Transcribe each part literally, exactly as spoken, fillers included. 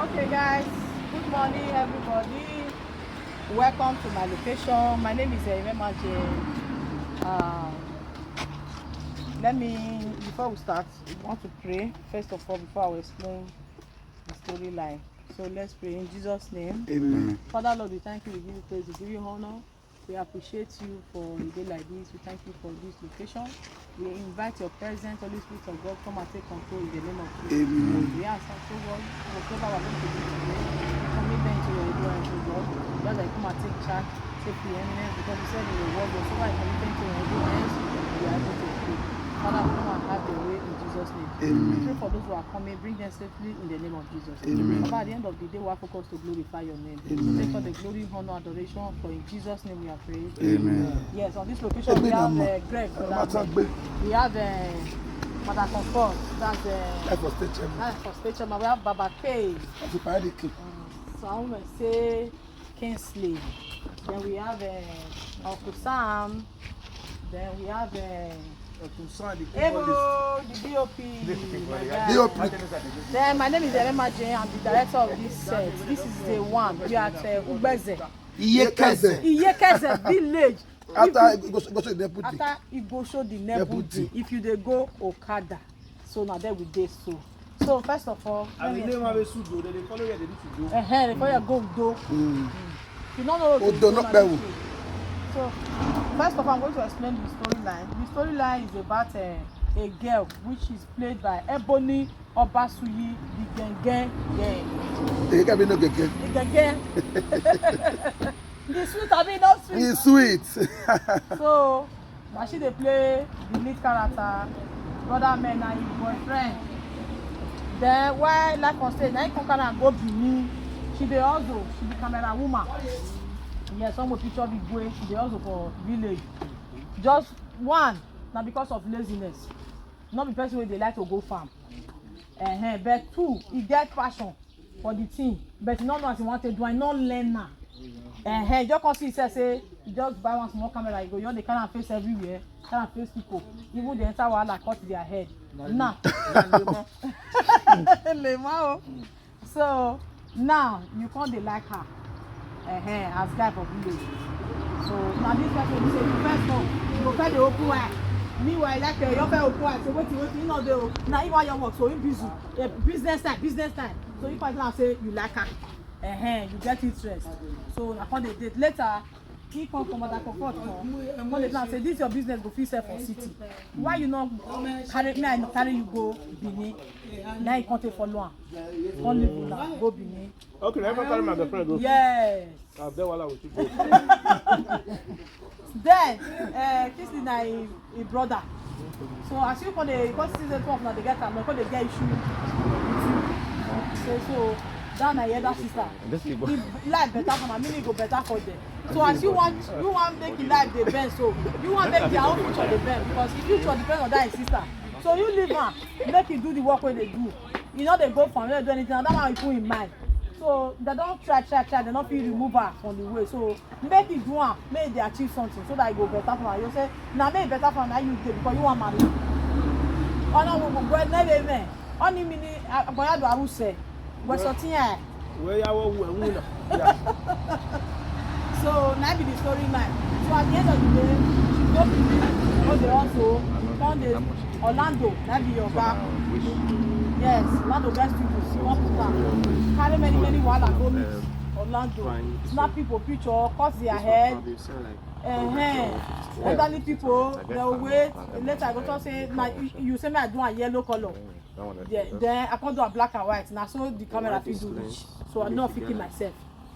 Okay, guys, good morning, everybody. Welcome to my location. My name is Eremaje. Uh, let me, before we start, we want to pray. First of all, before I will explain the storyline. So let's pray in Jesus' name. Amen. Father, Lord, we thank you, we give you praise, we give you honor. We appreciate you for a day like this. We thank you for this location. We invite your presence, Holy Spirit of God, come and take control in the name of Jesus. Amen. We ask that, oh God, whatever we're going to do today, commit them to your able hands, oh God. Just like come and take charge, take the eminence, because you said in your word, whatsoever I commit them to your able hands, you are able to do. Father, come and have your way in Jesus' name. Amen. We pray for those who are coming, bring them safely in the name of Jesus. Amen. Father, at the end of the day, we are focused to glorify your name. Amen. Take all the glory, honor, adoration, for in Jesus' name we are praying. Amen. Yes, on this location we have uh, Greg. We have uh, Mother Comfort. That's uh, Life for State Chairman. Life for State Chairman. We have Baba K. That's a parade king. Um, so I want to say Kingsley. Then we have uh, Uncle Sam. Then we have uh, Uncle Sam, the keyboardist. Ebo, the D O P. My guy. D O P. Then my name is Eremaje. I'm the director of this set. This is the one. We are at uh, Ugbeze. Iyekeze. Iyekeze village. After Igosho the Nepu Day. After Igosho the Nepu Day. If you dey go Okada, so na there we dey so. So first of all, and the name of a suit though, they follow you, they need to go. Eh, they follow you go do. You don't know. So first of all, I'm going to explain the storyline. The storyline is about uh, a girl which is played by Ebony Obasuyi, the Genge girl. Èyí kẹ́mi ló gẹ̀gẹ́. The Genge. The sweet, abi not sweet? It's sweet. So na she dey play the lead character. Brother man na him boyfriend. Then why Life on Stage, na him come carry am go Benin. She dey hustle, she be camera woman. Yes, some go picture the way she dey hustle for village. Just one, na because of laziness. No be person wey dey like to go farm. Uh-huh. But two, he get passion for the thing, but he no know as he want to do am, he no learn am. Uh-huh. He just come see himself say he just buy one small camera, he go just dey carry am face everywhere, carry am face people. Even dey enter wahala, cut their head. Now. Lema o. So now you come dey like her. Uh-huh, as guy for village. So na this person be say you first know, you go first dey open eye. Meanwhile, like uh, you first open eye, say wetin wetin, you no dey o. Na him wan your work, so him busy. Eh, business time, business time. So you find out say you like her. Uh-huh, you get interest. So na come dey date. Later, he come come out, come come come dey plan say this your business go fit sell for city. Why you no carry me? I no carry you go Benin. Now you come take follow am. Come leave una go Benin. Okay, let me carry my girlfriend go. Yes. I'll be wala with you go. Then uh, Kingsley na him, him brother. So as you come dey, because season twelve na dey get am, come dey get issue with you. Say so that na your elder sister. This people. If life better for am, meaning e go better for them. So as you want, you want make the life dey bend, so you want make their own future dey bend, because the future depend on that him sister. So you leave am, make he do the work wey dey do. You no dey go farm, you no dey do anything, and that one you put in mind. So they don try, try, try, they no fit remove her from the way. So make e do am, make e dey achieve something so that e go better for am. You say na make e better for am, na you dey because you wan marry. Ọ̀nà wo gbogbo ẹ̀ náà lè mẹ́? Ọ́ ní mi ní àgbọ̀yàdọ̀ àrùsẹ̀, gbọ̀sọ̀ tí yẹn. Where you are, where you are. So na be the story line. So at the end of the day, she go be go dey also come dey Orlando, na be your oga. Yes, Orlando get studio. Come put am. Carry many many wahala go meet Orlando. Snap people picture, cut their head. Uh-huh. Elderly people, they will wait. Later I go talk say na you, you say me I do a yellow color. Yeah, then I come do a black and white. Na so the camera fit do reach. So I no fit kill myself.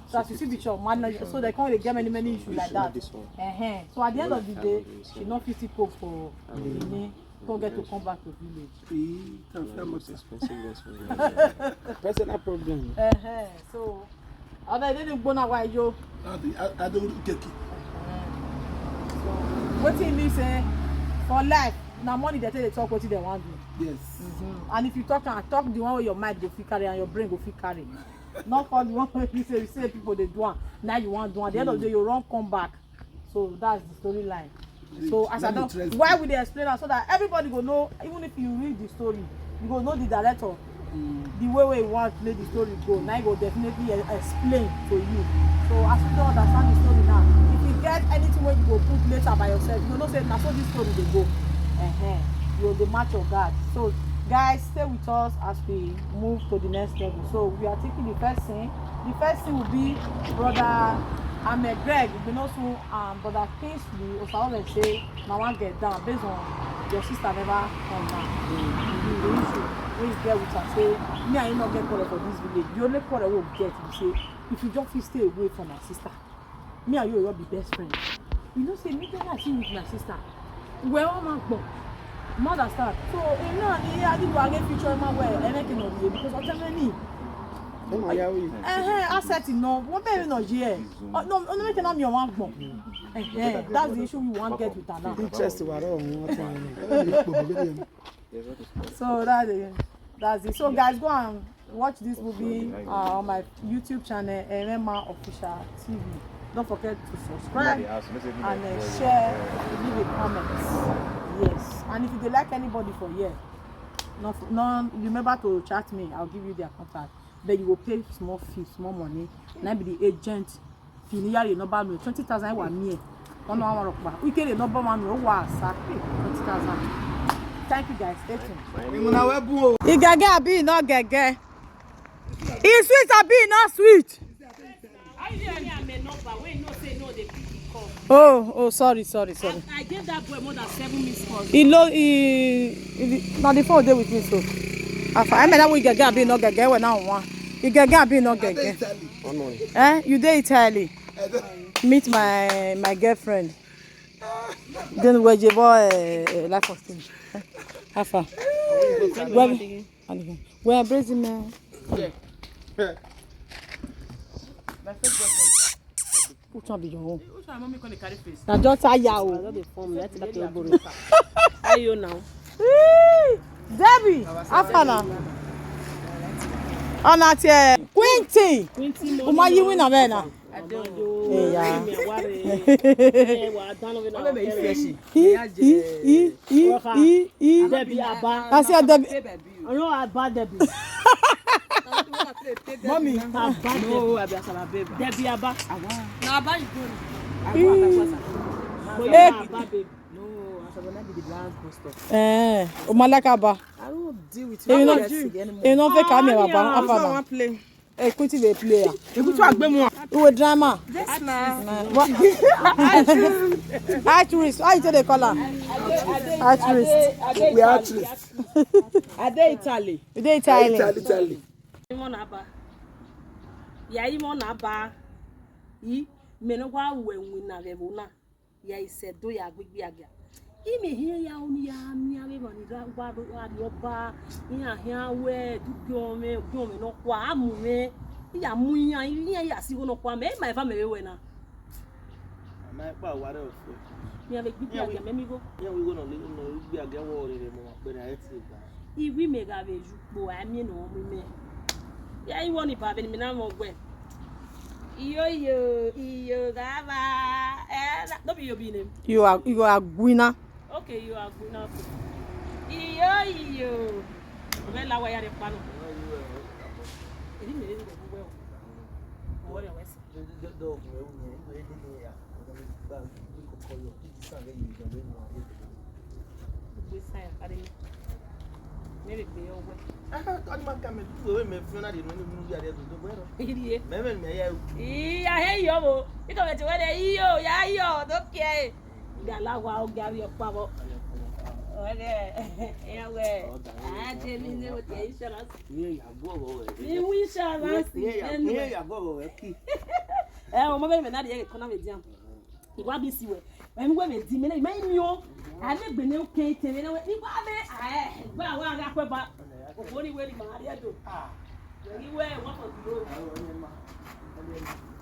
So as you see the shop, man, so they can't get many many issues like that. Uh-huh. So at the end of the day, she no fit still cope for Benin. Come get to come back to village. Ee, can feel much expensive. Personal problem. Uh-huh. So, I don't know gbona why yo. I don't get it. So, wetin e mean say for life, na money dey take dey talk wetin dem wan do. Yes. Mm-hmm. And if you talk am, talk the one wey your mind go fit carry and your brain go fit carry. Not call the one wey you say, you say people dey do am. Now you wan do am. At the end of the day, you run come back. So that's the storyline. So as I don, why we dey explain am so that everybody go know, even if you read the story, you go know the director. the way wey you want make the story go, na e go definitely e- explain to you. So as you don understand the story now, if you get anything wey you go put later by yourself, you go know say na so this story dey go. Uh-huh. You go dey match your guard. So guys, stay with us as we move to the next level. So we are taking the first thing. The first thing will be brother Ahmed Greg Igbenotsu and brother Kingsley Osaole say na one girl down based on your sister never come down. The issue wey you get with her say me and you no get quarrel for this village. The only quarrel wey we get be say if you just fit stay away from my sister, me and you go just be best friends. You know say me tell her she with my sister. Well, I'm a gbon. You understand? So, eh, now, eh, I did want to future my way, and I cannot be because I'm telling me. Don't worry, I will. Eh, eh, asset no. What better no here? Oh, no, no, make no me one gbon. Eh, eh, that's the issue we want get with her now. Interest wa rọ wọn ti wọn. So that is that's it. So guys, go and watch this movie uh, on my YouTube channel, M M R Official T V. Don't forget to subscribe and uh, share, leave a comment. Yes, and if you dey like anybody for here, no, no, remember to chat me. I'll give you their contact. Then you go pay small fee, small money. And I be the agent. Finiyari number me twenty thousand wa me. Ono awon ropa. Wike le number one no wa sa pay twenty thousand. Thank you guys. Stay tuned. Ìmúna wẹ́ bùn o. Igege abi no gege. E sweet abi no sweet. How you dey me a number wey you know say no dey pick the call? Oh, oh, sorry, sorry, sorry. I gave that boy more than seven missed calls. E low, e, e na the phone dey with me so. Afa, I mean that we gege abi no gege we na one. Igege abi no gege. Eh, you dey Italy. Meet my my girlfriend. Then we je boy eh, eh, life of thing. Afa. Well, we are praising man. Which one be your own? Which one mommy come dey carry face? Na just aya o. Dey form like that your body. How you now? Debbie, after na. Ona tie Quinty. Quinty Uma yi win na me na. Yeah. Wa dan lo na. I, I, I, I. Debbie Aba. I say Debbie. Ọ̀rọ̀ Aba Debbie. Mommy. Aba Debbie. No, I be Asaba babe. Debbie Aba. Na Aba you go. Bóyá Aba babe. No, Asaba na be the last bus stop. Eh, o malaka ba. I don't deal with You know, you anymore. you know, fake me baba. Ah, After na. One play. Eh, Quinty dey play. You go to Agbemo. You a drama. This na. What? Actress. How you take dey call her? Actress. We are actress. I dey Italy. You dey Italy. Italy, Italy. Imo na ba. Ya imo na ba. I me no wa we wi na ge bo na. Ya ise do ya gbigbi aga. I me hia ya oni ya mi ya we mani ga wa do wa do ba. I ya hia we du gyo me gyo me no kwa amu me. I ya mu ya i ya ya si go no kwa me ma eva me we na. Ama pa wa re ofo. Mi a ve gbigbi aga me mi go. Ye wi go no le no gbigbi aga wo re re mo pe na e ti gba. Iwi me ga ve ju po a mi no mi me. Ya iwo ni ba be ni mi na mo gbe. Iyo iyo iyo ga ba. Eh, no be your be name. You are you are Gwina. Okay, you are good now. Iyo iyo. Ve la wa ya re pa no. Eri me ni go we o. Wo re we si. Gbogbo sign, I dey make the owe. Ah, God, man, come and do away me feel na the no no no ya dey do do well. Idiye. Me me me ya. Iya, hey yo bo. Iko me ti we de iyo, ya iyo, don't care. Gala wa o gari o pa bo. Ore, ya we. Ah, je mi ne o te insurance. Ni ya go go we. Ni wi insurance. Ni ya ni ya go go we ki. Eh, o mo be me na de ko na me diam. Iwa bi si we. Em we me di me na me mi o. A le gbe ne o ke te me na we. Iwa be, eh, gba wa ga pe ba. O ko ni we ni ma re do. Ah. Ni we wa ko duro.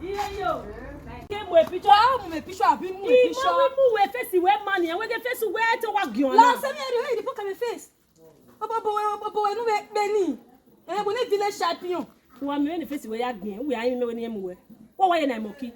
Iye yo. Ke mo e picture. Wa mo me picture abi mo e picture. Mo mu we face we man ya. We ke face we to wa gion. La se mi ri e di poka me face. Obo bo we obo bo we nu we be ni. Eh, bo ni village champion. Wa me ni face we ya gin. We ayin me we ni mu we. Wa wa ye na mo ki.